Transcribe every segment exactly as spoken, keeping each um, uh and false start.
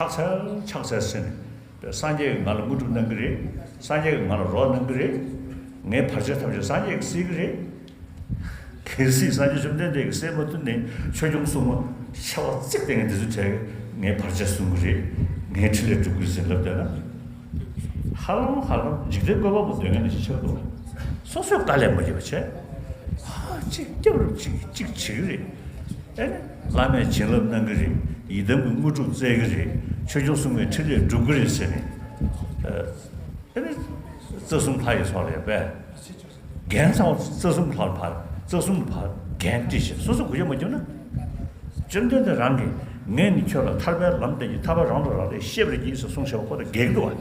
ཕྱག་འཚལ་ཕྱག་འཚལ་ཟེར་ནས། སངས་རྒྱས་ཀྱིས་ང་ལ་དངོས་གྲུབ་གནང་གི་རེད། སངས་རྒྱས་ཀྱིས་ང་ལ་རོགས་གནང་གི་རེད། ངའི་བར་ཆད་ཐམས་ཅད་སངས་རྒྱས་ཀྱིས་སེལ་གྱི་རེད། གལ་སྲིད་སངས་རྒྱས་བཅོམ་ལྡན་འདས་ཀྱིས་སེལ་མ་ཐུབ་ནའི་ཆོས་སྐྱོང་སྲུང་མ་ཆེ་བ་གཅིག་དེ་ངས་འདི་ཚོའི་གྲས་ངའི་བར་ཆད་སྲུང་གི་རེད། ངའི་འཕྲིན་ལས་སྒྲུབ་ཀྱི་རེད་ཟེར་ལབ་བསྡད་ན། ཧ་ལམ་ཧ་ལམ་འཇིག་རྟེན་བཀོད་པ་པོ་འདོད་མཁན་དེ་ཞིག་ཆགས་འདུག། སོ་སོས་དཀའ་ལས་མ་བརྒྱབ་པ་བྱས། ཧ་ཅིག་སྐྱབས་རུ་ཅིག་ཅིག་བྱེད་ཀྱི་རེད། ཨེ་ནི། བླ་མས་བྱིན་རླབས་གནང་གི་རེད། ཡི་དམ་གྱི་དངོས་གྲུབ་སྩལ་གྱི་རེད། ཆོས་སྐྱོང་སྲུང་མའི་འཕྲིན་ལས་སྒྲུབ་ཀྱི་རེད་ཟེར་ནས། ཨེ་ནི། རྩ་གསུམ་ལྷ་ཡི་ཚོགས་ལ་ཡོད་པས། འགན་ཚང་བ་རྩ་གསུམ་ལྷ་ལ་ཕར་རྩ་གསུམ་ལ་ཕར་འགན་དཀྲི་བྱས་སོ་སོ་གུ་ཡངས་མ་བརྒྱབ་ན། བཅོམ་ལྡན་འདས་རང་གིས་ངས་ནི་ཁྱོད་ལ་ཐར་པའི་ལམ་བསྟན་གྱི་ཐར་པ་རང་ལ་རག་ལས་ཤེས་པར་གྱིས་ཟེར་གསུངས་བཞག་པ་ཁོ་དང་འགལ་གྱི་འདུག་བ།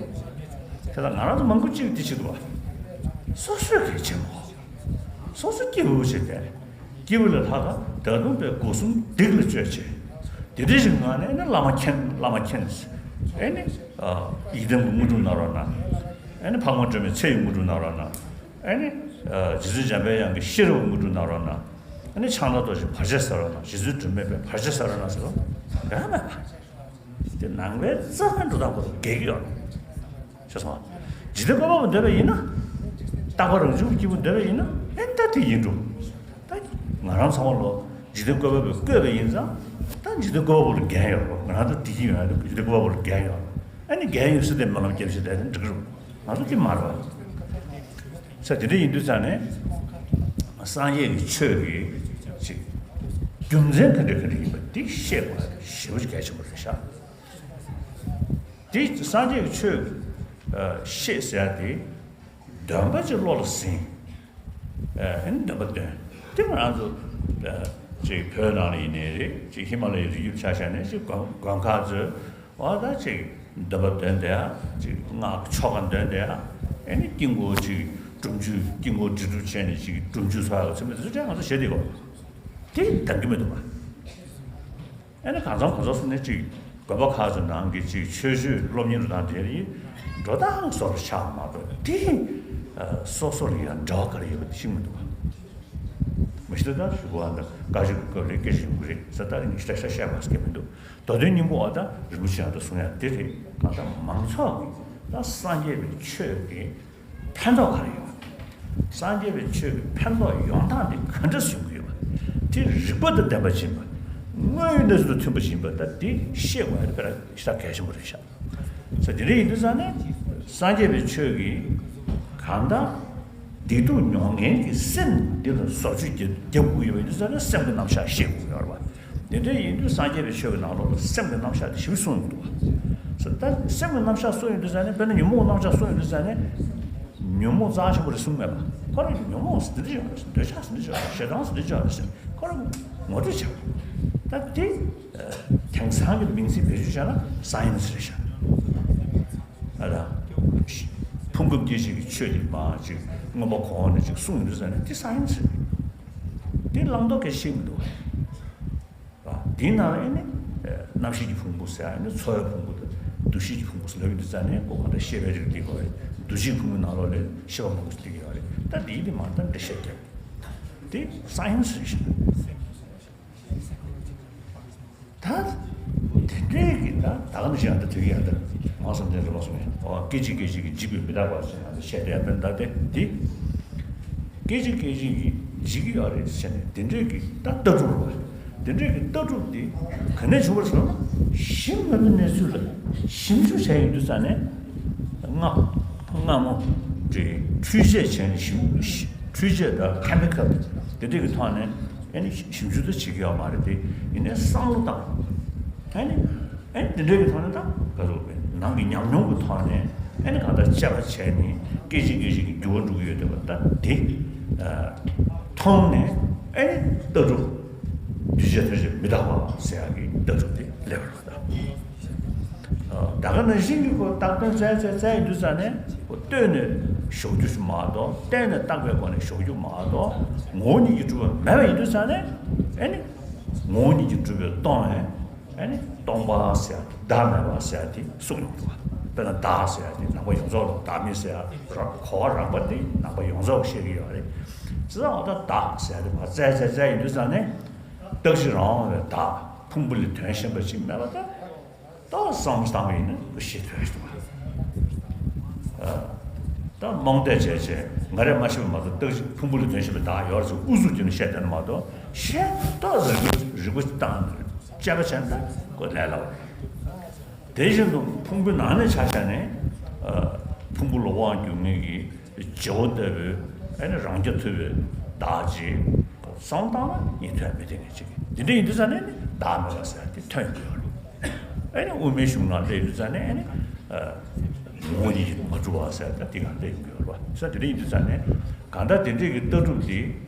དེ་ལ་ང་རང་ཚོ་མང་པོ་གཅིག་དེ་བྱེད་འདུག་བ། སོ་སོས་གལ་ཆེན་པོ། སོ་སོ་སྐྱིད་པོ་བྱེད་དེ། སྐྱིད་པོ་ལས་ལྷག་ག་ད་དུང་པའི་སྒོ་གསུམ་སྡིག་ལ་སྤྱོད་བྱེད། དེ་འདྲ་ཞིག་ངང་ནས་ནི་བླ་མ་མཁྱེན་བླ་མ་མཁྱེན། ཨེ་ནི། ཡི་དམ་གྱི་དངོས་གྲུབ་གནང་རོགས་གནང་། ཨེ་ནི་ཕག་མོ་སྒྲོལ་མའི་ཚེ་ཡི་དངོས་གྲུབ་གནང་རོགས་གནང་། ཨེ་ནི། རྗེ་བཙུན་འཇམ་པའི་དབྱངས་ཀྱི་ཤེས་རབ་དངོས་གྲུབ་གནང་རོགས་གནང་། ཨེ་ནི་ཕྱག་ན་རྡོ་རྗེ་བར་ཆད་སེལ་རོགས་གནང་། རྗེ་བཙུན་སྒྲོལ་མའི་བར་ཆད་སེལ་རོགས་གནང་ཟེར་རོ། ཡོད་མེད་པ། དེ་ནང་པའི་རྩ་བའི་འགྲོ་སྟངས་ཁོ་ཚོ་འགལ་གྱི་ཡོད་རེད། ཤེས་སོང་ང་། འཇིག་རྟེན་བཀོད་པ་པོ་འདོད་པ་ཡིན་ན། རྟག་པ་རང་བྱུང་གི་སྐྱེས་བུ་འདོད་པ་ཡིན་ན་ཨེ་ད་དེ་ཡིན་འགྲོ། ད་ང་རང་ཚང་མ་ལོ་འཇིག་རྟེན་བཀོད་པ་པོས་བཀོད་པ་ཡིན་ཙང་ད་འཇིག་རྟེན་བཀོད་པ་པོ་ལ་འགན་ཡོད་རེད། ང་རང་ཚོ་བདེ་སྐྱིད་ཡོང་ཡ་འཇིག་རྟེན་བཀོད་པ་པོ་ལ་འགན་ཡོད་རེད། ཨ་ནི་འགན་ཡོད་ཟེར་ཏེ་སྨོན་ལམ་རྒྱབ་བྱས་བསྡད་ན་འགྲིག་གི་རེད། ང་ཚོ་དེ་མ་རེད་བ། ས་དེ་འདྲ་ཡིན་དུས་ཙང་ནས་སངས་རྒྱས་ཀྱི་ཆོས་ཀྱི་ཅིག་རྒྱུ་མཚན་ག་འདྲ་ག་འདྲ་ཡིན་པ་འདི་ཤེས་དགོས་པ་ཞེ་པོ་ཅིག་གལ་ཆེན་པོ་རེད་ཤག། དེ་སངས་རྒྱས་ཀྱི་ཆོས་ཤེས་ཟེར་ཡ་དེ་འདོན་པ་ཅིག་བློ་ལ་ཟིན། ཨེ་འདོན་པ་འདོན། དེ་ང་རང་ཚོ་ཅིག་བོད་ནང་ལ་ཡིན་ནའི་རེད། ཅིག་ཧི་མ་ལ་ཡའི་རི་རྒྱུད་ཆ་བཞག་ནས་ཅིག་དགོན་དགོན་ཁག་ཚོའི་འོ་ད་ཅིག་འདོན་པ་འདོན་བསྡད་ཡ། ཅིག་སྔགས་ཆོ་ག་འདོན་བསྡད་ཡ། ཨེ་ནི་དཀྱིལ་འཁོར་ཅིག་སྒྲུབ་མཆོད་དཀྱིལ་འཁོར་འབྲི་སྒྲུབ་བྱས་ནས་ཅིག་སྒྲུབ་མཆོད་ཚོགས་ཡ་ཚོད་མེད་དེ་ཚོ་ཀྱང་ང་ཚོ་བཞེས་བསྡད་ཡོད། དེ་འདང་གི་མི་འདུག་བ། ཨེ་ནི་གང་འཚམ་གང་འཚམ་སོང་ནས་ཅིག་དགོན་པ་ཁག་ཚོའི་ནང་གི་ཅིག་ཆོས་སྤྱོད་སློབ་གཉེར་དང་དེ་རིགས་འགྲོ་སྟངས་བཟོ་འདྲ་ཆགས་མ་གཏོགས་དེ་སོ་སོ་ལ་ཡང་འབྲེལ་བ་ག་རེ་ཡོད་པ་དེ་ཤེས་མི་འདུག་བ། མ་གཞི་ད་ལྟ་ཞུ་བ་འདི་བཀའ་ཆོས་ཀྱི་སྐབས་ལ་སྐད་ཆ་ཡོང་གི་རེད་ཟེར། ད་རིང་ཞིབ་ཆ་བཤད་པ་སྐད་མི་འདུག། མདོ་དོན་སྙིང་པོ་བ་ད་རིན་པོ་ཆེ་ཡང་ད་གསུང་ཡ་དེ་རེད། གང་ལྟར་མང་ཚོགས་ཀྱི་ད་སངས་རྒྱས་པའི་ཆོས་ཀྱི་ཕན་ཐོགས་ག་རེ་ཡོད། སངས་རྒྱས་པའི་ཆོས་ཀྱི་ཕན་ཐོགས་ཡོང་སྟངས་དེ་ག་འདྲ་བྱུང་གི་ཡོད་པ། དེ་རིགས་པ་དང་ལྡན་པ་ཡིན་པ། དངོས་ཡོད་གནས་ཚུལ་དང་མཐུན་པ་ཡིན་པ་ད་དེ་ཤེས་དགོས་ཡ་དེ་དཔེ་ར་ཞེ་དྲག་གལ་ཆེན་པོ་རེད་ཤག། ས་དེ་འདྲ་ཡིན་དུས་ཙང་ནས་སངས་རྒྱས་པའི་ཆོས་ཀྱི་གང་ལྟར་བདེ་སྡུག་མྱོང་མཁན་གྱི་སེམས་འདི་ལ་བཟོ་བཅོས་རྒྱབ་རྒྱབ་དགོས་ཡོད་པ་ཡིན་དུས་ཙང་ནས་སེམས་ཀྱི་རྣམ་གཞག་ཤེས་དགོས་ཡོད་རེད་བ། དེ་འདྲ་ཡིན་དུས་སངས་རྒྱས་པའི་ཆོས་ཀྱི་ནང་ལོགས་ལ་སེམས་ཀྱི་རྣམ་གཞག་དེ་ཞིབ་གསུངས་ཡོད་འདུག་བ། ས་ད་སེམས་ཀྱི་རྣམ་གཞག་གསུངས་ཡོད་དུས་ཙང་ནས་དཔེར་ན་ཉོན་མོངས་རྣམ་གཞག་གསུངས་ཡོད་དུས་ཙང་ནས། ཉོན་མོངས་རྩ་ཆེན་པོ་རེད་གསུངས་མེད་པ། ཁོ་རང་ཉོན་མོངས་འདི་འདྲ་ཡོད་རེད། འདོད་ཆགས་འདི་འདྲ་ཡོད་རེད། ཞེ་སྡང་འདི་འདྲ་ཡོད་རེད་ཟེར་ཁོ་རང་ངོ་སྤྲོད་བྱས་པ། ད་དེ་དེང་སང་གི་མིང་ཚིག་བེད་སྤྱོད་བྱས་ན་སའེན་སི་རེད་ཤག། ཨ་ད་ཕུང་ཁམས་སྐྱེ་མཆེད་ཀྱི་ཆོས་དེ་མ་ཅིག་མངོན་པ་གོང་འོག་ནས་ཅིག་གསུངས་ཡོད་དུས་ཙང་ནས་དེ་སའེན་སི་རེད། དེ་བླང་དོར་གལ་ཆེ་མི་འདུག་བ། དེའི་ནང་ལ་ཨེ་ནི། རྣམ་ཤེས་ཀྱི་ཕུང་པོ་ཟེར་ཨེ་ནི་ཚོར་བའི་ཕུང་པོ་དང་འདུ་ཤེས་ཀྱི་ཕུང་པོ་ཟེར་ལབ་ཡོད་དུས་ཙང་ནས་ཁོ་གང་ལྟར་ཤེས་པའི་རིགས་དེ་གོ་རེད། འདུ་བྱེད་ཕུང་པོའི་ནང་ལོགས་ལ་ཤེས་པ་མང་པོ་ཞིག་སླེབས་ཀྱི་ཡོད་རེད། ད་དེའི་དེ་མ་ལྟར་འགྲེལ་བཤད་རྒྱབ། དེ་སའེན་སི་རེད་ཤག། ད་དེ་འདྲའི་གི་ད་ད་ག་ནང་བཞིན་ཨ་ད་དུས་ཀྱི་ཨ་ད་ངོ་བསམ་ལྡན་རེ་བ་སོང་ཡ། ཨོ་སྐད་ཅིག་སྐད་ཅིག་གིས་འཇིག་པས་མི་འདག་པ་ཞེས་ཨ་ད་བཤད་དེ་ཨ་ད་ད་དེ་དེ། སྐད་ཅིག་སྐད་ཅིག་གིས་འཇིག་གི་ཡོད་རེད་ཟེར་ནས་དེ་འདྲའི་གི་ད་ལྟ་གྲུབ་རེད་བ། དེ་འདྲའི་གི་ལྟ་གྲུབ་དེ་ག་ནས་བྱུང་བ་ཟེར་ན་གཞི་དངོས་པོའི་གནས་ཚུལ་ལ་ཞིབ་འཇུག་བྱས་ཡོང་དུས་ཙང་ནས་སྔ་སྔ་མོ་དེ་འཕྲུལ་ཆས་བྱས་ནས་ཞིབ་འཕྲུལ་ཆས་དང་ཁེ་མི་ཁལ་དེ་འདྲའི་གི་ཐོག་ནས་ཨེ་ནི་ཞིབ་འཇུག་ད་བྱེད་ཀྱི་ཡོད་མ་རེད་དེ་ཡིན་ནའི་བསམ་བློ་བཏང་ཨེ་ནི། ཨེ་དེ་འདྲའི་གི་ཐོག་ནས་ད་ག་རུ་བས་ནང་གི་ཉམས་མྱོང་གི་ཐོག་ནས་ཨེ་ནི་གང་ལྟར་དཔྱད་པ་བྱས་ནས་སྐད་ཅིག་སྐད་ཅིག་གི་འགྱུར་བ་འགྲོ་གི་ཡོད་དེ་བ་ད་དེ་མཐོང་ནས་ཨེ་ནི་ལྟ་གྲུབ་འདུས་བྱས་ཐམས་ཅད་མི་རྟག་པ་ཟེར་ཡག་གི་ལྟ་གྲུབ་དེ་སླེབས་པ་རེད་བ་ད། ད་ག་ནང་བཞིན་གྱི་ཁོ་བཏགས་དོན་བཙལ་བཙལ་བཙལ་ཡིན་དུས་ཙང་ནས་ཁོ་ལྟོས་ནས་ཞོག་རྒྱུ་ཞིག་མ་གཏོགས་བལྟས་ནས་བཏགས་པའི་སྒོ་ནས་ཞོག་རྒྱུ་མ་གཏོགས་ངོ་བོ་ཉིད་ཀྱིས་གྲུབ་པ་མེད་པ་ཡིན་དུས་ཙང་ནས་ཨེ་ནི་ངོ་བོ་ཉིད་ཀྱིས་གྲུབ་པའི་སྟོང་བས། ཨ་ནི་སྟོང་པ་ཟེར་ཡ་དེ་བདག་མེད་པ་ཟེར་ཡ་དེ་གསུངས་ཡོང་འདུག་བ། དཔེར་ན་བདག་ཟེར་ཡ་དེ་ནང་པ་ཡོངས་རྫོགས་ལ་བདག་མེད་ཟེར་ཡ་རག་གོ་བ་རགས་པ་དེ་ནང་པ་ཡོངས་རྫོགས་བཤད་ཀྱི་ཡོད་རེད། ཙི་ཙང་འོ་ད་བདག་ཟེར་ཡ་དེ་ཕར་བཙལ་བཙལ་བཙལ་ཡིན་དུས་ཙང་ནས་རྟག་གཅིག་རང་དབང་བའི་བདག་ཕུང་པོ་ལས་དོན་གཞན་པ་ཅིག་མེད་པ་དང་། ད་བསམ་བློ་བཏང་བ་ཡིན་ན་ཤེས་ཐུབ་ཡོད་པ། ད་རྨོངས་དད་བྱས་བྱས་ང་རས་མ་ཤེས་པ་མ་གཏོགས་རྟག་ཅིག་ཕུང་པོ་ལ་དོན་ཤེས་པའི་བདག་ཡོད་རེད་ཟེར་ཨུ་ཚུགས་རྒྱབ་ནས་བཤད་བསྡད་ན་མ་གཏོགས་ཤེས་ཏོག་ཙམ་རིག་པ་རིག་པ་བཏང་དཔྱད་པ་བྱས་ན་ད་ཁོ་ལས་སླ་བ་རེད། དེ་བཞིན་དུ་ཕུང་པོའི་ནང་ནས་ཆ་བཞག་ནས་ཕུང་པོ་ལ་དབང་བསྒྱུར་མཁན་གྱི་བྱེད་པོ་ལྟ་བུའི་ཨ་ནི་རང་རྐྱ་ཐུབ་པའི་བདག་ཅིག་བསམ་བློ་བཏང་ན་ཉན་ཐོས་མི་བདེ་མཁན་ཅིག་འདི་འདྲ་ཡིན་དུས་ཙང་ནས་ནི་བདག་མེད་པ་ཟེར་དེ་ཐོན་གྱི་ཡོད་རེད། ཨ་ནི་དབུ་མའི་གཞུང་ནང་སླེབས་དུས་ཙང་ནས་ཨ་ནི་ངོ་བོ་ཉིད་ཀྱིས་མ་གྲུབ་པ་ཟེར་ད་འདི་ག་སླེབས་ཡོང་གི་ཡོད་རེད་བ། ས་དེ་འདྲ་ཡིན་དུས་ཙང་ནས་གང་ལྟར་དེ་འདྲས་ཀྱི་ལྟ་གྲུབ་འདི་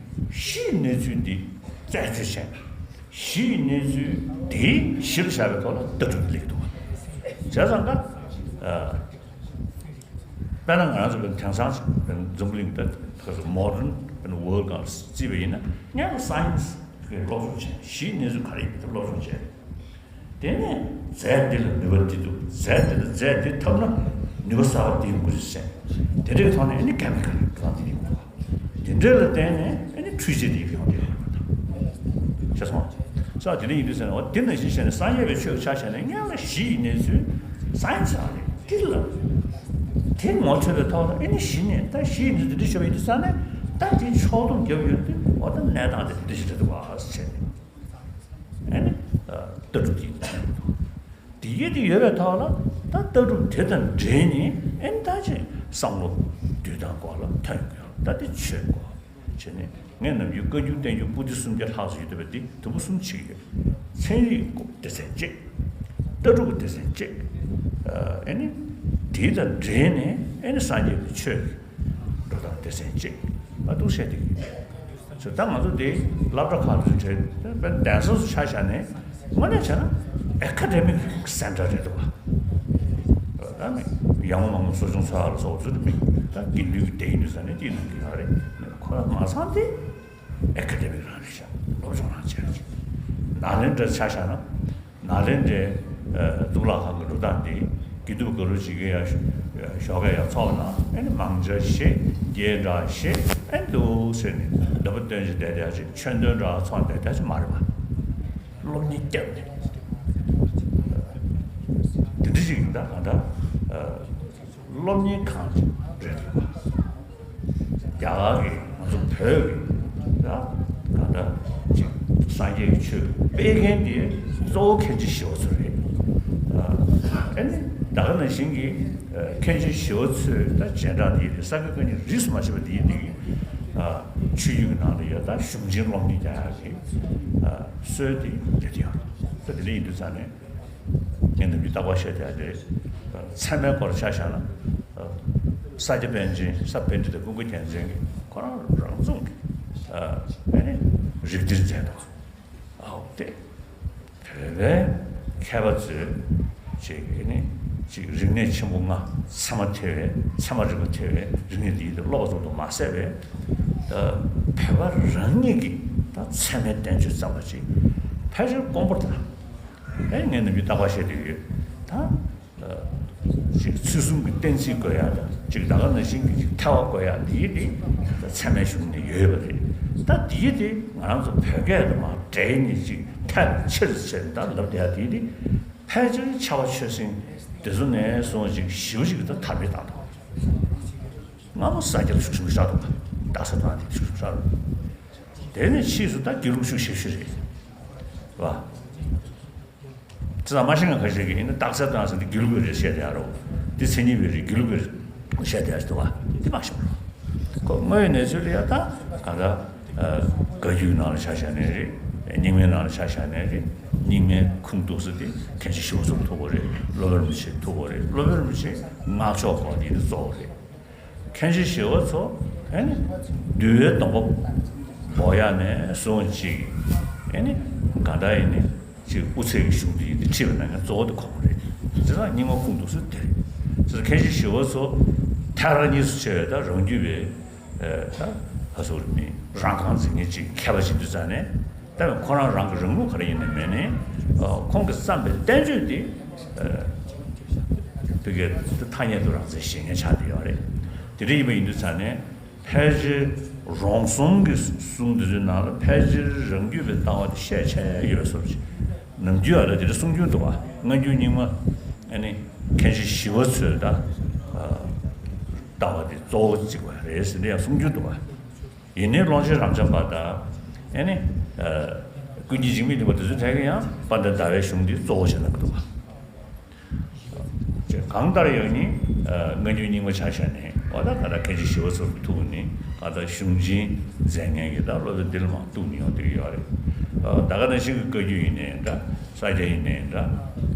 གཞིའི་གནས་ཚུལ་འདི་རྩད་གཅོད་བྱས་ནས། གཞི་ཡི་གནས་ཚུལ་དེའི་གཞིར་བཞག་པའི་ཐོག་ལ་ལྟ་གྲུབ་སླེབས་འདུག་བྱས་ཙང་ཀ། དཔེར་ན་ང་རང་ཚོ་དེང་སང་འཛམ་བུ་གླིང་ད་modern world སྒང་ལ་བརྩིས་པ་ཡིན་ན་སྔོན་ལ་science གི་སློབ་སྦྱོང་བྱས། གཞི་ཡི་གནས་ཚུལ་ག་རེ་ཡིན་མིན་དེ་སློབ་སྦྱོང་བྱས། དེ་ནས་རྫས་འདི་ལ་ནུས་པ་འདི་འདུག་རྫས་འདི་ལ་རྫས་འདི་ཐོབ་ན་ནུས་པ་གསར་པ་འདི་ཡོང་གི་རེད་ཟེར། དེ་འདྲའི་ཐོག་ནས་ཨ་ནི་chemical རང་འདི་ཡོང་གི་འདུག་དེ་འདྲ་ལ་བརྟེན་ནས་ཨ་ནི་འཕྲུལ་ཆས་དེ་ཡོང་གི་ཡོད་རེད། ཤེས་སོང་། ས་དེ་འདྲ་ཡིན་དུས་ཟེར་ན་འོ་དེ་ནང་བཞིན་བྱས་ནས་སངས་རྒྱས་པའི་ཆོས་ཆ་བཞག་ནས་སྔོན་ལ་གཞི་ཡི་གནས་ཚུལ་science རང་རེད་དེ་ལ། དེ་ངོ་འཕྲོད་པའི་ཐོག་ལ་ཨ་ནི་གཞི་ནས་ད་གཞི་ཡི་གནས་ཚུལ་འདི་འདྲ་ཤོད་པ་ཡིན་དུས་ཙང་ནས་ད་དེ་ཕྱོགས་བསྡོམས་རྒྱབ་ཡོད་དུས་འོ་ད་གནས་སྟངས་དེ་འདི་འདྲ་ཞིག་རེད་འདུག་བ་ཟེར་ནས། ཨ་ནི། ལྟ་གྲུབ་ཀྱི་དེ་ཡིད་དེ་ཡོད་པའི་ཐོག་ལ་ད་ལྟ་གྲུབ་དེ་དང་འབྲེལ་ནས་ཨ་ནི་ད་ཅིག་བསམ་བློ་འདུས་སྟངས་སྐོར་ལ་ཐོན་དགོས་ད་དེ་ཆོས་སྐོར་བྱས་ནས་ངས་ནམ་རྒྱུན་བཀའ་འགྱུར་བསྟན་འགྱུར་པོ་ཏི་སུམ་བརྒྱ་ལྷག་ཙམ་ཡོད་བསྡད་པ་འདི་དུམ་བུ་གསུམ་ཕྱེ་གི་ཡོད། ཚན་རིག་སྐོར་སྡེ་ཚན་གཅིག་ལྟ་གྲུབ་ཀྱི་སྡེ་ཚན་གཅིག་ཨ་ནི། དེ་དང་འབྲེལ་ནས་ཨ་ནི་སངས་རྒྱས་ཀྱི་ཆོས་ཀྱི་འགྲོ་སྟངས་སྡེ་ཚན་གཅིག་ཨ་འདུག་བཤད་བསྡད་ཀྱི་ཡོད། ད་ང་ཚོ་དེ་སློབ་གྲྭ་ཁག་ཏུ་བྲལ་ཏེ་དཔེར་ན་གདན་ས་སུ་ཆ་བཞག་ནས་དངོས་གནས་བྱས་ན་ཨེ་ཁ་ཌེ་མིག་སེན་ཊར་རེད་འདུག་བ། ད་ནི་ཡང་མ་མང་གསོ་སྦྱོང་འཚོ་བ་ལ་སོགས་ཚུལ་མིན་ད་དགེ་འདུན་གྱི་སྡེ་ཡིན་དུས་ས་ནས་དེའི་ནང་གི་ཡང་རེད། ཁོ་རང་མ་ཚང་དེ་ཨེ་ཁ་ཌེ་མིག་རང་རེད་ཤག་སློབ་སྦྱོང་རང་བྱས་རེད། ནཱ་ལེནྡྲ་ཆ་བཞག་ན། ནཱ་ལེནྡྲའི་གཙུག་ལག་ཁང་གི་འགྲོ་སྟངས་འདི་དགེ་འདུན་ག་རུ་ཅིག་གིས་ཡང་ཞོགས་ཀས་ཡར་ཚོགས་ན་ཨ་ནི་མང་ཇ་བཞེས་རྒྱས་འདྲ་བཞེས་ཨ་ནི་འདུག་ཟེར་ནས་ལབ་པ་སྟོན་ཅིག་བསྡད་བསྡད་ཅིག་ཆོས་འདོན་འདྲ་ཚོགས་བསྡད་བསྡད་ཅིག་མ་རེད་པ། སློབ་གཉེར་བརྒྱབ་ནས་དེ་འདྲ་ཅིག་ཡིན་ད་གང་ལྟར། སློབ་གཉེར་ཁང་ཅིག་རེད་འདུག་བ། རྒྱ་གར་གྱི་ང་ཚོ་བོད་ཀྱི་ད་གང་ལྟར་ཅིག་སངས་རྒྱས་ཀྱི་ཆོས་སྤེལ་མཁན་དེ་གཙོ་བོ་མཁན་ཆེན་ཞི་བ་འཚོ་རེད། ཨ་ནི་ད་ག་ནང་བཞིན་གྱི་མཁན་ཆེན་ཞི་བ་འཚོས་ད་རྗེས་འབྲང་དེ་ཡིན་དུས་ས་དགེ་བཀའ་རྙིང་རིས་སུ་མ་ཆད་པ་དེ་ཡིན་དུས་ཆོས་བརྒྱུད་ཀྱི་ནང་ལ་ཡ་ད་གཞུང་ཆེན་སློབ་གཉེར་རྒྱག་ཡག་གི་སྲོལ་དེ་ཡོད་དེ་ཡང་ད་དེ་འདྲ་ཡིན་དུས་ཙང་ནས། ངས་ནམ་རྒྱུན་རྟག་པར་བཤད་བསྡད་དེ། ཚད་མའི་སྐོར་ཆ་བཞག་ན། ས་སྐྱ་པཎ་ཆེན་ས་པཎྜི་ཏ་ཀུན་དགའ་རྒྱལ་མཚན་གྱིས་ཁོ་རང་རང་རྫོང་གི་ཨ་ནི་རིགས་གཏེར་མཛད་འདུག་ཨའོ་དེ། བོད་པའི་མཁས་པ་ཚོས་ཅིག་ཨ་ནི་ཅིག་རིག་གནས་ཆེན་པོ་ལྔ་ཚད་མ་ཐེ་བའི་ཚད་མ་རིག་པ་ཐེ་བའི་རིག་གནས་འདི་ཡིན་དུ་སློབ་པ་ཚོ་དུ་མ་ཟད་པའི། ད་བོད་པ་རང་ཉིད་ཀྱི་ད་ཚད་མའི་བསྟན་བཅོས་བརྩམས་པ་ཅིག་ཕལ་ཆེར་དཀོན་པོ་དང་། ཨེ་ངས་ནམ་རྒྱུན་རྟག་པར་བཤད་བསྡད་ཡོད། ད་ཅིག་ཚུལ་གསུམ་གྱི་གཏན་ཚིགས་དགོས་ཡག་དང་ཅིག་ད་ག་ནང་བཞིན་གྱི་ཅིག་ཐལ་བ་དགོས་ཡག་འདི་ཡིན་ཏེ་ད་ཚད་མའི་གཞུང་ནས་ཡོད་པ་རེད། ད་འདི་ཡིན་ཏེ་ང་རང་ཚོ་བོད་སྐད་དུ་མ་འདྲེས་ནས་ཅིག་ཐལ་ཆེར་ཆེར་ད་ལབ་བསྡད་ཡག་འདི་ཡིན་ཏེ་ཕལ་ཆེར་ཕྱྭ་པ་ཆོས་སེང་དེ་ཚོ་ནས་བཟུང་ཅིག་ཞི་བ་ཅིག་ད་དར་སྤེལ་བཏང་འདུག་སྔ་མོ་ས་སྐྱ་ལ་ཤུགས་ཆེན་པོ་ཤར་འདུག་ག་རྟགས་གསལ་དང་དེ་ཤུགས་ཆེན་པོ་ཤར་འདུག་དེ་ནས་ཕྱིས་སུ་ད་དགེ་ལུགས་ཤུགས་ཆེ་ཤོས་རེད་བ། དེ་ཙམ་མ་ཤེས་མཁན་ཁ་ཤས་ཀྱིས་ཡིན་ན་རྟགས་གསལ་དང་ཟེར་ནས་དགེ་ལུགས་པའི་རེད་བཤད་བསྡད་ཡ་རོ། འདི་མཚན་ཉིད་པའི་རེད་དགེ་ལུགས་པའི་རེད་བཤད་བསྡད་ཡ་ཞིག་འདུག་བ། འདི་མ་ཤེས་པ་རོ། ཁོ་དངོས་ཡོད་གནས་ཚུལ་ལ་ཡ་ད་གང་ལྟར་བཀའ་བརྒྱུད་ནང་ལ་ཆ་བཞག་ནའི་རེད། རྙིང་མའི་ནང་ལ་ཆ་བཞག་ནའི་རེད། རྙིང་མའི་ཁུངས་གཏུགས་ས་དེ་མཁན་ཆེན་ཞི་བ་འཚོ་ཐུག་པ་རེད། སློབ་དཔོན་རིན་པོ་ཆེ་ཐུག་པ་རེད། སློབ་དཔོན་རིན་པོ་ཆེ་སྔགས་ཕྱོགས་སྐོར་དེ་ཡིན་ན་གཙོ་བོ་རེད། མཁན་ཆེན་ཞི་བ་འཚོ་ཨེ་ནི་འདུལ་བའི་སྡོམ་པ་འབོག་ཡག་ནས་བཟུང་ཅིག་ཨེ་ནི་གང་ལྟར་ཡིན་ནི་ཅིག་དབུ་ཚད་ཀྱི་གཞུང་འདི་ཡིན་ཏེ་ཁྲིད་པའི་ནང་ནས་གཙོ་བོ་དེ་ཁོང་རེད། དེ་ཙང་རྙིང་མ་ཁུངས་གཏུགས་ས་དེ་རེད། དེ་ཙང་མཁན་ཆེན་ཞི་བ་འཚོ་ཐལ་རང་གཉིས་སུ་ཕྱེ་བའི་ད་རང་རྒྱུད་པའི་ད་ཧ་སོ་རི་མི་རང་རྐང་འཛིན་མཁན་ཅིག་མཁས་པ་ཅིག་དུས་ཙང་ནས་ད་ཁོ་རང་རང་གི་རང་ལུགས་ག་རེ་ཡིན་ནའི་མེད་ནའི་ཁོང་གིས་བརྩམས་པའི་བསྟན་བཅོས་འདི་བོད་སྐད་དུ་ཐ་སྙད་དུ་རང་བཙན་བཞེས་མཁན་ཆགས་བསྡད་ཡོད་རེད། དེ་འདྲ་ཡིན་པ་ཡིན་དུས་ཙང་ནས་ཕལ་ཆེར་རོང་ཟོམ་གྱི་གསུང་འདི་ཚོའི་ནང་ལ་ཕལ་ཆེར་རང་རྒྱུད་པའི་ལྟ་བ་དེ་བཤད་ཆེ་ཡོད་པའི་བཟོ་ཅིག་ནམ་རྒྱུན་ཨ་ལ་དེ་འདྲ་གསུང་རྒྱུན་འདུག་བ། སྔ་འགྱུར་རྙིང་མ་ ཨ་ནི་མཁན་ཆེན་ཞི་བ་འཚོས་ད་ལྟ་བ་དེ་གཙོ་བོ་གཅིག་པ་རེད་ཟེར་ནས་ཡང་གསུང་རྒྱུ་འདུག་བ། ཡིན་ནའི་ཀློང་ཆེན་རབ་འབྱམས་པ་དང་ཨ་ནི་ཀུན་མཁྱེན་འཇིགས་མེད་གླིང་པ་དེ་ཚོའི་གྲས་ཀྱིས་ཡང་དཔལ་ལྡན་ཟླ་བའི་གཞུང་འདི་གཙོ་བོ་བྱས་གནང་གི་འདུག་བ། གང་ལྟར་ཡང་ནི་སྔ་འགྱུར་རྙིང་མ་ཆ་བཞག་ནས་འོ་ད་ག་ད་མཁན་ཆེན་ཞི་བ་འཚོ་གི་ཐུགས་ནི་ག་ད་གཞུང་ཆེན་མཛད་མཁན་གྱི་ད་སློབ་དཔོན་འདི་ལ་མར་གཏུགས་ནས་ཡོང་བསྡད་ཀྱི་ཡོད་རེད། ད་ག་ནང་བཞིན་གྱི་བཀའ་བརྒྱུད་ཡིན་ནའི་འདྲ། ས་སྐྱ་ཡིན་ནའི་འདྲ།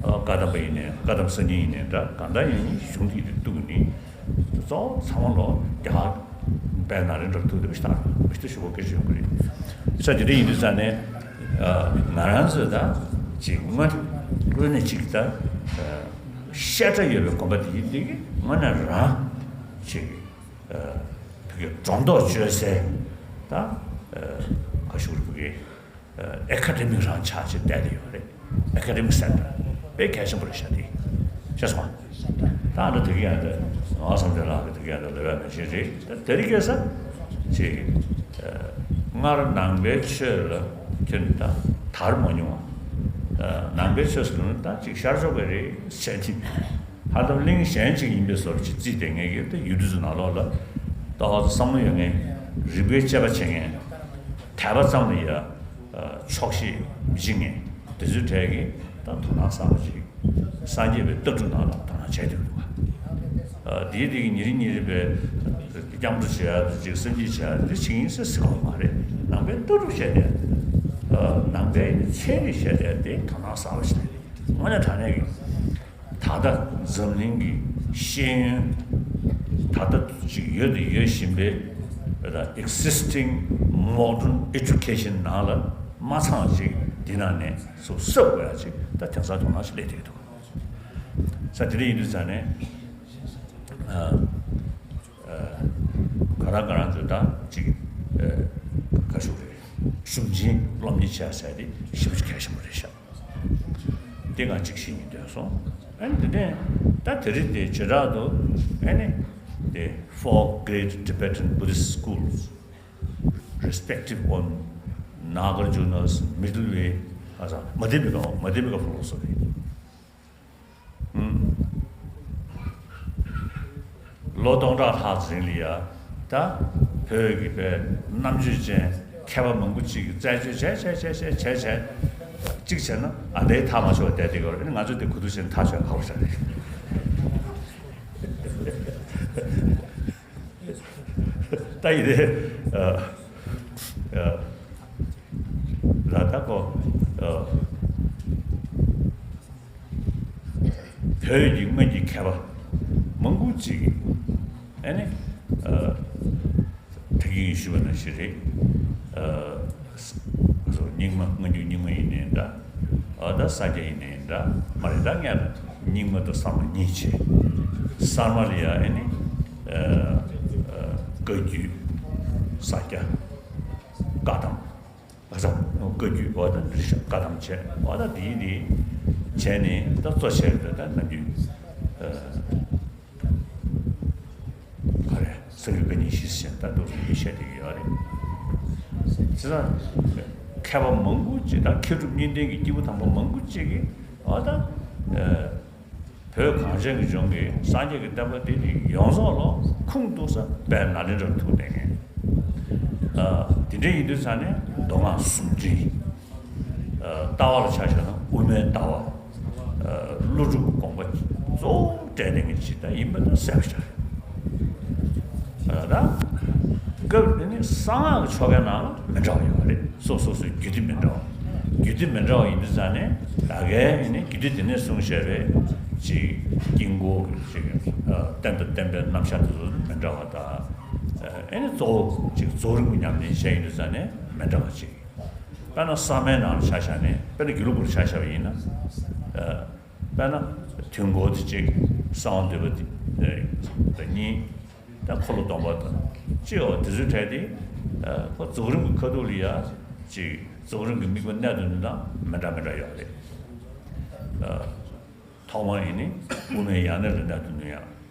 བཀའ་གདམས་པ་ཡིན་ནའི་བཀའ་གདམས་གསར་རྙིང་ཡིན་ནའི་འདྲ། གང་ལྟར་ཡང་ནི་གཞུང་འདི་གཏུགས་ནི་གཙོ་བོ་ཚང་མ་ལོ་རྒྱ་གར་དཔལ་ནཱ་ལེནྡྲར་ཐུག་བསྡད་པ་ཞིག་ད་མི་ཤི་ད་ཞུ་བ་སྐད་ཆ་ཡོང་གི་རེད། ས་དེ་འདྲ་ཡིན་དུས་ཙང་ནས་ང་རང་ཚོས་ད་ཅིག་སྔོན་དངོས་གནས་ཅིག་ད་བཤད་གྲྭ་ཡོད་པའི་དགོན་པ་དེ་ཡིན་དེ་གི་དངོས་གནས་རང་ཅིག་བོད་ཀྱི་སྒྲོ་འདོགས་གཅོད་སའི་ད་ག་ཞུ་རེད་བོད་ཀྱི་ཨེ་ཁ་ཌེ་མིག་རང་ཆགས་བྱས་བསྡད་དེ་ཡོད་རེད། ཨེ་ཁ་ཌེ་མིག་སེན་ཊར་དཔེ་གལ་ཆེན་པོ་རེད་ཤག་དེ། ཤེས་སོང་ང་། ད་ཨ་ད་དེ་གི་ཡང་དེ་ང་བསམ་གཏན་ལགས་ཀྱི་དེ་གི་ཡང་དེ་ལབ་ཡ་ནང་བཞིན་རེད། ད་དེ་རིང་ཁ་སང་ཅིག་སྔར་ནང་པའི་ཆོས་ལ་ཁྱོད་ནི་ད་དར་མ་མྱོང་བ། ནང་པའི་ཆོས་སུ་ད་ཅིག་ཤར་ཕྱོགས་པའི་རེད་བྱས་ཏེ། ཧ་ལམ་གླིང་གཞན་ཅིག་ཡིན་པའི་བཟོ་འདྲ་ཅིག་བརྩིས་ཏེ་ངས་ཀྱི་ད་ཡུལ་དུས་སུ་ནང་ལོགས་ལ་ཏོག་ཙམ་བསམ་བློ་ཡོད་མཁན། རིག་པའི་དཔྱད་པ་བྱེད་མཁན། དད་པ་ཙམ་ལ་ཡ་ཆོག་ཤེས་མི་བྱེད་མཁན་དེ་ཚོའི་གྲས་ཀྱིས་ད་དོ་སྣང་གསར་པ་ཅིག་སངས་རྒྱས་པའི་ལྟ་གྲུབ་ནང་ལ་དོ་སྣང་བྱས་འདུག་འདུག་བ། དེའི་དེ་གི་ཉིན་རེ་ཉིན་རེ་བའི་སྐྱབས་འགྲོ་བྱེད་ཡ་དེ་ཅིག་སེམས་བསྐྱེད་བྱེད་ཡ་དེ་བྱེད་ཡིན་ཟེར་ཟེར་གོ་མ་རེད། ནང་པའི་ལྟ་གྲུབ་བཤད་དེ། ནང་པའི་ཚན་རིག་བཤད་དེ་དེ་དོ་སྣང་གསར་པ་ཞིག་རེད། དངོས་གནས་དྲང་གནས་ཀྱི། ད་ལྟ་འཛམ་གླིང་གི་ཤེས་ཡོན་ད་ལྟ་ཅིག་ཡོད་དེ་ཡོད་བཞིན་པའི་ད་existing modern education ནང་ལ་མ་ཚང་ཅིག་འདི་ནང་ནས་སུ་གསབ་དགོས་ཡ་ཅིག་ད་དེང་སང་དོ་སྣང་ཞིག་སླེབས་བསྡད་འདུག་ས་དེ་འདྲ་ཡིན་དུས་ཙང་ནས་ཨ་ཨ་ག་རང་ག་རང་ཚོ་ད་ཅིག་ཨ་ག་ཞུ་རེད། གཞུང་ཆེན་སློབ་གཉེར་བྱས་ཟེར་དེ་ཞེ་པོ་ཅིག་གལ་ཆེན་པོ་རེད་ཤག་དེ་ང་གཅིག་ཤེས་ཡིན་འདོད་སོང་། ཨ་ནི་དེ་ནས་ད་དེ་རིང་དེ་བྱེ་བྲག་ཏུ་ཨ་ནི་དེ་four great Tibetan Buddhist schools respective on Nagarjuna's middle way ཨ་ས་མ་དྷི་མི་ཀ་མ་དྷི་མི་ཀ་ཕི་ལོ་སོ་ཕི། ལོ་སྟོང་ཕྲག་ལྷག་ཙམ་རིང་ལ་ཡ་ད་བོད་ཀྱི་པའི་རྣམ་དཔྱོད་ཅན་མཁས་པ་མང་པོ་ཅིག་གིས་རྩད་གཅོད་བྱས་བྱས་བྱས་བྱས་བྱས་བྱས་གཅིག་བྱས་ན་ཨ་འདའི་ཐག་མ་ཆོད་བསྡད་དེ་གོ། ཨ་ནི་ང་ཚོས་དེ་གོ་ཐུབ་བྱས་ན་ཐག་ཆོད་ཧ་གོ་ཤག་རེད། ད་ཡིན་ཏེ། ཨ། ཨ། ལ་ད་ཀོ། ཨ། བོད་ཀྱི་སྔོན་གྱི་མཁས་པ་མང་པོ་ཅིག་གིས་ཨ་ནི། ཨ། ད་གིན་ཞུས་པ་ནང་བཞིན་རེད། ཨ། སོ་རྙིང་མ་སྔ་འགྱུར་རྙིང་མ་ཡིན་ནའི་འདྲ། ཨ། ད་ས་སྐྱ་ཡིན་ནའི་འདྲ་མ་རེད། ད་སྔར་རྙིང་མ་དང་གསར་མ་གཉིས་བྱས། གསར་མ་ལ་ཡ་ཨ་ནི། ཨ། ཨ། བཀའ་བརྒྱུད། ས་སྐྱ། བཀའ་གདམས། བཀའ་གདམས། བཀའ་བརྒྱུད་འོ་ད་འདིར་བཞག་བཀའ་གདམས་བྱས། འོ་ད་འདིའི་འདི་བྱས་ནས་ད་གཙོ་ཆེ་བ་ད་ནམ་རྒྱུན། ཨ། ག་རེ་སངས་རྒྱས་བཀའ་རྙིང་བཞི་ཟེར་ད་འདུག་ཡིན་བཤད་བསྡད་ཀྱི་ཡོད་རེད། བྱས་ཙང་མཁས་པ་མང་པོ་ཅིག་དང་མཁས་གྲུབ་གཉིས་ལྡན་གྱི་སྐྱེས་བུ་དམ་པ་མང་པོ་ཅིག་གིས་འོ་ད། ཨ། བོད་གངས་ཅན་གྱི་ལྗོངས་ཀྱི་སངས་རྒྱས་ཀྱི་བསྟན་པ་འདི་ནི་ཡོངས་རྫོགས་ལ་ཁུངས་གཏུགས་ས་དཔལ་ནཱ་ལེནྡྲར་ཐུག་བསྡད་མཁན། ཨ། དེ་འདྲ་ཡིན་དུས་ཙང་ནས་མདོ་སྔགས་ཟུང་འབྲེལ། ཨ། ལྟ་བ་ལ་ཆ་བཞག་ན་དབུ་མའི་ལྟ་བ། ཨ། ཀླུ་སྒྲུབ་ཀྱི་དགོངས་པ་གཙོ་བོ་སྤྲད་མཁན་གྱི་ཅིག་ད་ཡིན་པ་ད་གསལ་པོ་ཞིག་རེད། ཨ། ད་སྐབས་དེ་ནི་གསང་སྔགས་ཀྱི་ཆོ་གའི་ནང་ལ་མི་འདྲ་བ་ཡོད་པ་རེད། སོ་སོ་སོའི་རྒྱུད་སྡེ་མི་འདྲ་བ། རྒྱུད་སྡེ་མི་འདྲ་བ་ཡིན་དུས་ཙང་ནས་ད་གའི་ནི་རྒྱུད་སྡེ་དེ་ནས་གསུངས་བཞག་པའི་ཅིག་དཀྱིལ་འཁོར་གྱི་ཅིག་ཨ། རྟེན་དང་བརྟེན་པའི་རྣམ་གཞག་དེ་ཚོ་མི་འདྲ་བ་དང་། ཨ་ནི་གཙོ་བོ་ཅིག་རྫོགས་རིམ་གྱི་ཉམས་ལེན་བྱས་ཡིན་དུས་ཙང་ནས་མི་འདྲ་བ་ཅིག་དཔེར་ན་གསར་མའི་ནང་ལ་ཆ་བཞག་ནས་དཔེར་ན་དགེ་ལུགས་པར་ཆ་བཞག་པ་ཡིན་ན། ཨ། དཔེར་ན་དུས་འཁོར་དེ་གཅིག་གསང་བ་འདུས་པ་དེ་གཉིས། ད་འཁོར་ལོ་སྡོམ་པ་དང་གཅིག་འོ་དེ་ཚོའི་གྲས་དེ། ཨ། ཁོ་རྫོགས་རིམ་གྱི་ཁ་ཐུག་ལ་ཡ་ཅིག་རྫོགས་རིམ་གྱི་དམིགས་པ་གནད་དུ་བསྣུན་སྟངས་མི་འདྲ་མི་འདྲ་ཡོད་རེད། ཨ། ཐོག་མར་ཡིན་ནི་དབུ་མའི་ཡང་གནས་ལ་གནད་དུ་བསྣུན་ཡ།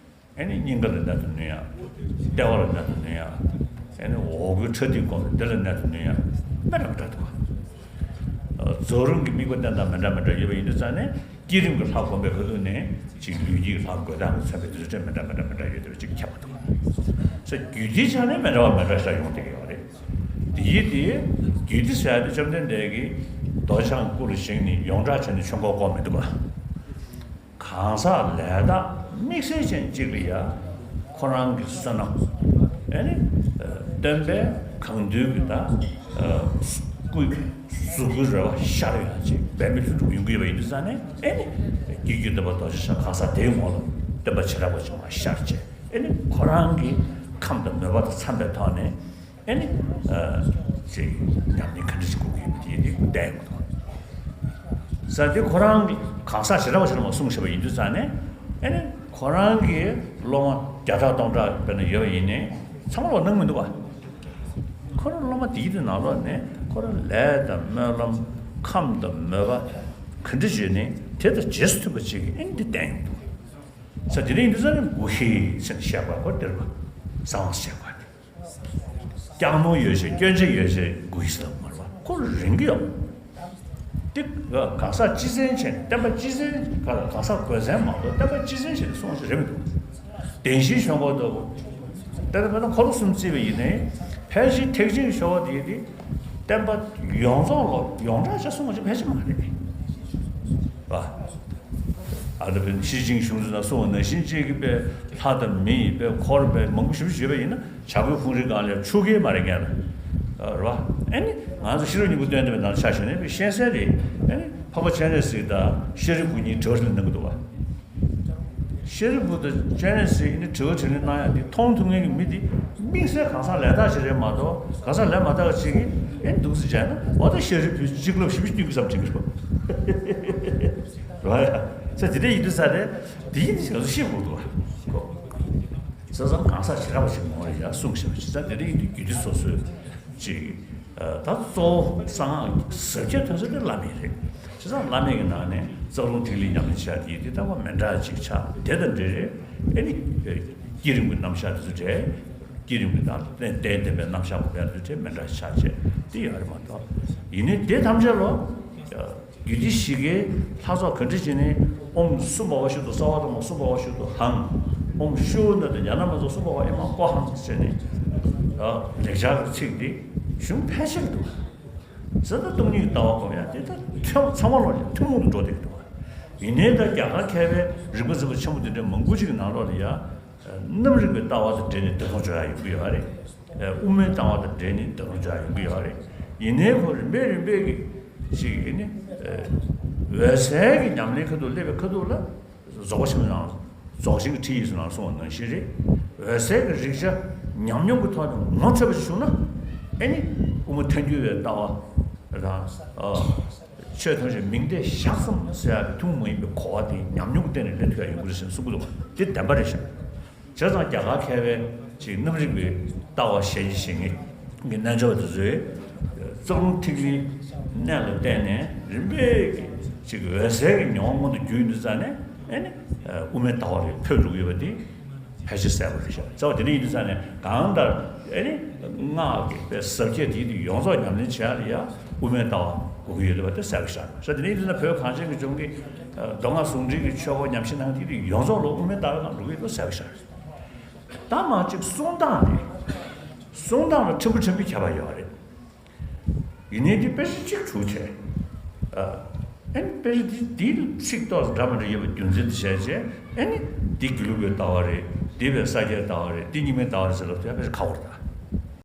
ཨ་ནི་སྙིང་ག་ལ་གནད་དུ་བསྣུན་ཡ། ལྟེ་བ་ལ་གནད་དུ་བསྣུན་ཡ། ཨ་ནི་འོག་གི་ཕྲ་ཏིའི་སྒོ་ནས་འདི་ལ་གནད་དུ་བསྣུན་ཡ། མི་འདྲ་མི་འདྲ་འདུག་ག་རྫོགས་རིམ་གྱི་དམིགས་པ་བསྟན་སྟངས་མི་འདྲ་མི་འདྲ་ཡོད་པ་ཡིན་དུས་ཙང་ནས། བསྐྱེད་རིམ་གྱི་ལྷ་བསྒོམ་པའི་ཁ་ཐུག་ནས་ཅིག་ལུས་དཀྱིལ་ལྷ་བསྒོམ་སྟངས་ཀྱི་མཚོན་པའི་དུས་ཚོད་མི་འདྲ་མི་འདྲ་མི་འདྲ་ཡོད་དེ་ཅིག་ཁྱབ་པ་འདུག་ས་རྒྱུད་སྡེའི་ཆ་ནས་མི་འདྲ་བ་མི་འདྲ་ཤ་ཡོང་བསྡད་ཀྱི་ཡོད་རེད། དེ་ཡིན་དེ་རྒྱུད་སྡེ་ཟེར་ཡ་དེ་བཅོམ་ལྡན་འདས་ཀྱིས་རྡོ་རྗེ་འཆང་སྐུ་ལ་བཞེངས་ནས་ཡོངས་གྲགས་བྱས་ནས་ཆོས་འཁོར་བསྐོར་མི་འདུག་ག་གང་ཟག་ལས་དག་དམིགས་བསལ་ཅན་གཅིག་ལ་ཡ་ཁོ་རང་གི་བསོད་ནམས། ཨེ་ནི། སྟོན་པས་གང་འདུལ་གྱི་ད། སྐུ། གཟུགས་སྐུའི་རོལ་པ་ཤར་ཡོང་ཅིག་འབད་མེད་ལྷུན་གྲུབ་ཡོང་གི་ཡོད་པ་ཡིན་དུས་ཙང་ནས་ཨེ་ནི། རྒྱུད་ཀྱི་སྟོན་པ་རྡོ་རྗེ་འཆང་གང་ཟག་དེའི་ངོ་ལ་སྟོན་པ་བྱེ་བྲག་པ་ཅིག་མར་ཤར་བྱས་ཨེ་ནི་ཁོ་རང་གི་ཁམས་དང་མོས་པ་དང་འཚམས་པའི་ཐོག་ནས། ཨེ་ནི། ཅིག་ཉམས་ལེན་ག་འདྲ་ཞིག་དགོས་ཀྱི་ཡོད་མེད་དེ་ཡིན་དེ་བསྟན་ཡོང་གི་འདུག་ས་དེ་ཁོ་རང་གི་གང་ཟག་བྱེ་བྲག་པ་ཞིག་ལ་མ་གསུངས་བཞག་པ་ཡིན་དུས་ཙང་ནས་ཨེ་ནི་ཁོ་རང་གི་སློབ་མ་བརྒྱ་ཕྲག་སྟོང་ཕྲག་དཔེར་ན་ཡོད་པ་ཡིན་ནའི་ཚང་མ་ལོག་གནང་མི་འདུག་བ། ཁོ་རང་སློབ་མ་དེའི་དེ་ནང་ལོགས་ནས་ཁོ་རང་ལས་དང་སྨོན་ལམ་ཁམས་དང་མོས་པ་ག་འདྲ་བྱས་ནས་དེ་དང་རྗེས་སུ་མཐུན་པ་ཅིག་གིས་ཨེ་ནི་དེ་བསྟན་ཡོང་གི་འདུག་ས་དེ་འདྲ་ཡིན་དུས་ཙང་ནས་མགུ་ཧེ་ཟེར་ནས་བཤད་པ་ཁོ་དེར་བ་གསང་བ་བཤད་པ་དེ། སྐྱག་མོ་ཡོད་ཅེས་སྐྱོན་ཆ་ཡོད་ཅེས་མགུ་ཡིས་ལབ་མ་རེད་བ། ཁོ་རིང་གི་ཡོད། དེ་གང་ཟག་སྤྱི་མཚན་བྱས་ནས་བསྟན་པ་སྤྱི་མཚན་ག་ལ་གང་ཟག་གོས་མཚན་མ་གཏོགས་བསྟན་པ་སྤྱི་མཚན་བྱས་ནས་གསུངས་ཤིག་རེད་མི་འདུག་བདེན་བཞིའི་ཆོས་འཁོར་ལྟ་བུ། དཔེར་ན་འཁོར་ལོ་གསུམ་བརྩིས་པ་ཡིན་ནའི་ཕལ་ཆེར་ཐེག་ཆེན་གྱི་ཆོས་འཁོར་དེ་དེ་བསྟན་པ་ཡོངས་རྫོགས་ལ་ཡོངས་གྲགས་བྱས་གསུངས་པ་ཅིག་ཕལ་ཆེར་མ་རེད། བ། ཨ་ད་པའི་ཤེར་ཕྱིན་གཞུང་ཚོ་ན་གསུངས་པ་ནང་བཞིན་གཅིག་གི་པའི་ལྷ་དང་མི་ཡི་པའི་འཁོར་པའི་མང་པོ་ཞེ་པོ་ཅིག་ཡོད་པ་ཡིན་ན་བྱ་རྒོད་ཕུང་རིང་སྒང་ལ་ཆུ་རྐྱལ་མ་རེད་མཁན་ལ། རེད་བ། ཨེ་ནི་ང་ཚོ་ཤེས་རབ་སྙིང་པོ་བསྟན་དེ་པའི་ནང་ཆ་བཞག་ནས་པའི་ཤེས་གསལ་རེད། ཨེ་ནི་འཕགས་པ་སྤྱན་རས་གཟིགས་དང་ཤཱ་རིའི་བུ་གཉིས་དྲི་བ་དྲིས་ལན་གནང་གི་འདུག་བ། ཤཱ་རིའི་བུ་དང་སྤྱན་རས་གཟིགས་ནི་དྲི་བ་དྲིས་ལན་གནང་ཡག་འདི་མཐོང་ཐུབ་མཁན་གྱི་མི་འདི་དམིགས་བསལ་གང་ཟག་ལས་དག་ཅིག་རེད་མ་གཏོགས་གང་ཟག་ལས་མ་དག་ཅིག་གིས་ཨེ་འདུག་སེ་བྱས་ན་འོ་ད་ཤཱ་རིའི་བུས་གཅིག་ལབ་བཞི་པ་བསྐྱོན་གྱི་བསམ་དྲན་གྱི་རེད། རེད་བ་ཡ། ས་དེ་འདྲ་ཡིན་དུས་ས་རེད། དེ་ཡིན་ཞེས་སུ་ཤེས་དགོས་འདུག་གོ། ས་མཚམས་གང་ཟག་བྱེ་བྲག་པ་ཞིག་ངོ་ལ་ཡ་གསུངས་ཤེས་པ་ཞིག་ས་དེ་འདྲ་ཡིན་དུས་རྒྱུད་སྡེ་སོ་སོའི་ཅིག་ད་གཙོ་བོ་གསང་སྔགས་ཟབ་ཁྱད་ཐོན་ས་དེ་བླ་མེད་རེད། བྱས་ཙང་བླ་མེད་ཀྱི་ནང་ནས་རྩ་རླུང་ཐིག་ལེ་ཉམས་ལེན་བྱ་དེ་དེ་ལྟ་བ་མི་འདྲ་ཅིག་ཆགས་དེ་དང་འབྲེལ་རེད། ཨེ་ནི། བསྐྱེད་རིམ་གྱི་རྣམ་གཞག་དེ་ཚོ་འདྲ། བསྐྱེད་རིམ་གྱི་ནང་རྟེན་རྟེན་བརྟེན་པའི་རྣམ་གཞག་གོ་བ་དེ་ཚོ་འདྲ་མི་འདྲ་ཆགས་བྱས་དེ་ཡོད་རེད་མ་གཏོགས། ཡིན་ནའི་དེ་ཐམས་ཅད་ལོ། རྒྱུད་སྡེ་བཞི་ཀའི་ལྷ་ཚོགས་ག་འདྲ་བྱས་ནས་ཨོཾ་སུ་བྷ་བ་ཤུདྡྷ་སརྦ་དྷརྨ་སུ་བྷ་བ་ཤུདྡྷོ་ཧཾ། ཨོཾ་ཤུ་ན་དང་ཛྙཱ་ན་མ་ཚོ་སུ་བྷ་བ་ཨེ་མ་ཀོ་ཧཾ་ཟེར་ནས་ལེགས་སྦྱར་གྱི་ཚིག་འདི་གཞུང་ཕལ་ཆེར་འདུག་ཟེར་ད་སྟོང་ཉིད་ཀྱི་ལྟ་བ་སྒོམ་ཡ་དེ་ད་ཐུན་ཚང་མ་ལོ་ཐུན་མོང་དུ་འགྲོ་བསྡད་ཀྱི་འདུག་ཡིན་ནའི་ད་རྒྱ་གར་མཁས་པའི་རིག་པ་འཛིན་པ་ཆེན་པོ་དེ་འདྲའི་མང་པོ་ཅིག་གི་ནང་ལོགས་ལ་ཡ། རྣམ་རིག་པའི་ལྟ་བ་དང་འབྲེལ་ནས་བདེན་དོན་འཇོག་ཡ་ཡོང་གི་ཡོད་རེད། དབུ་མའི་ལྟ་བ་དང་འབྲེལ་ནས་བདེན་དོན་འཇོག་ཡ་ཡོང་གི་ཡོད་རེད། ཡིན་ནའི་ཁོ་རིམ་པས་རིམ་པས་ཀྱི་ཅིག་ཡིན་ནི། འོད་གསལ་གྱི་ཉམས་ལེན་ཁ་ཐུག་སླེབས་པའི་ཁ་ཐུག་ལ། རྫོགས་པ་ཆེན་པོའི་ནང་རྫོགས་ཆེན་གྱི་ཁྲིད་ཡིག་ཚོ་ནང་གསུངས་པ་ནང་བཞིན་རེད། འོད་གསལ་གྱི་རིག་ཆ་ཉམས་མྱོང་གི་ཐོག་ནས་ངོ་འཕྲོད་པ་ཞིག་བྱུང་ན། ཨེ་ནི་དབུ་མ་ཐལ་འགྱུར་བའི་ལྟ་བ་དང་། ཆོས་ཐམས་ཅད་མིང་བརྡས་བཞག་ཙམ་ཟེར་ཡག་གི་ཐུན་མོང་མ་ཡིན་པའི་གོ་བ་དེ་ཉམས་མྱོང་གི་སྟེང་ནས་སླེབས་ཐུབ་ཡག་ཡོང་གི་རེད་ཟེར་གསུང་གི་འདུག་དེ་བདེན་པ་རེད་ཤག་བྱས་ཙང་རྒྱ་གར་མཁས་པའི་ཅིག་རྣམ་རིག་པའི་ལྟ་བ་ཞལ་གྱིས་བཞེས་མཁན་གྱི་རྣལ་འབྱོར་པ་དེ་ཚོས་རྩ་རླུང་ཐིག་ལེའི་གནད་ལ་བརྟེན་ནས་རིམ་པས་ཀྱིས་ཅིག་འོད་གསལ་གྱི་མྱོང་བ་མངོན་དུ་གྱུར་ཡོང་དུས་ཙང་ནས་ཨེ་ནི་དབུ་མའི་ལྟ་བ་རེ་འཕོས་འགྲོ་གི་ཡོད་པ་དེ། ཕལ་ཆེར་གསལ་པོ་རེད་ཤག་རྩ་བ་དེ་འདྲ་ཡིན་དུས་ཙང་ནས་གང་ལྟར་ཨེ་ནི་སྔགས་ཀྱི་དཔེ་ཟབ་ཁྱད་དེ་དེ་ཡོངས་རྫོགས་ཉམས་ལེན་བྱེད་ཡག་ལ་ཡ་དབུ་མའི་ལྟ་བ་དགོས་ཀྱི་ཡོད་པ་དེ་གསལ་པོ་ཤར་ཤག་དེ་འདྲ་ཡིན་དུས་ན་བོད་གངས་ཅན་གྱི་ལྗོངས་ཀྱི་མདོ་སྔགས་ཟུང་འབྲེལ་གྱི་ཆོས་སྐོར་ཉམས་ཞིབ་གནང་དེ་དེ་ཡོངས་རྫོགས་ལ་དབུ་མའི་ལྟ་བའི་ནང་འགྲོ་གི་ཡོད་པ་གསལ་པོ་ཤར། ད་མ་གཅིག་གསུང་སྟངས་རེད། གསུང་སྟངས་ལ་ཕྲན་བུ་ཕྲན་བུ་ཁྱད་པར་ཡོད་རེད། ཡིན་ནའི་འདི་དཔེ་ཆ་གཅིག་དྲུག་བྱས། ཨ་ནི་དཔེ་ཆ་འདི་འདིའི་ཚིག་ཏོག་ཙམ་འདྲ་མི་འདྲ་ཡོད་པ་རྒྱུ་མཚན་དུ་བྱས་རྗེས་ཨ་ནི་འདི་དགེ་ལུགས་པའི་ལྟ་བ་རེད། འདི་བའི་ས་སྐྱའི་ལྟ་བ་རེད། འདི་རྙིང་མའི་ལྟ་བ་རེད་ཟེར་ལབ་དུས་དཔེ་ཆ་ཁག་པོ་རེད་ད།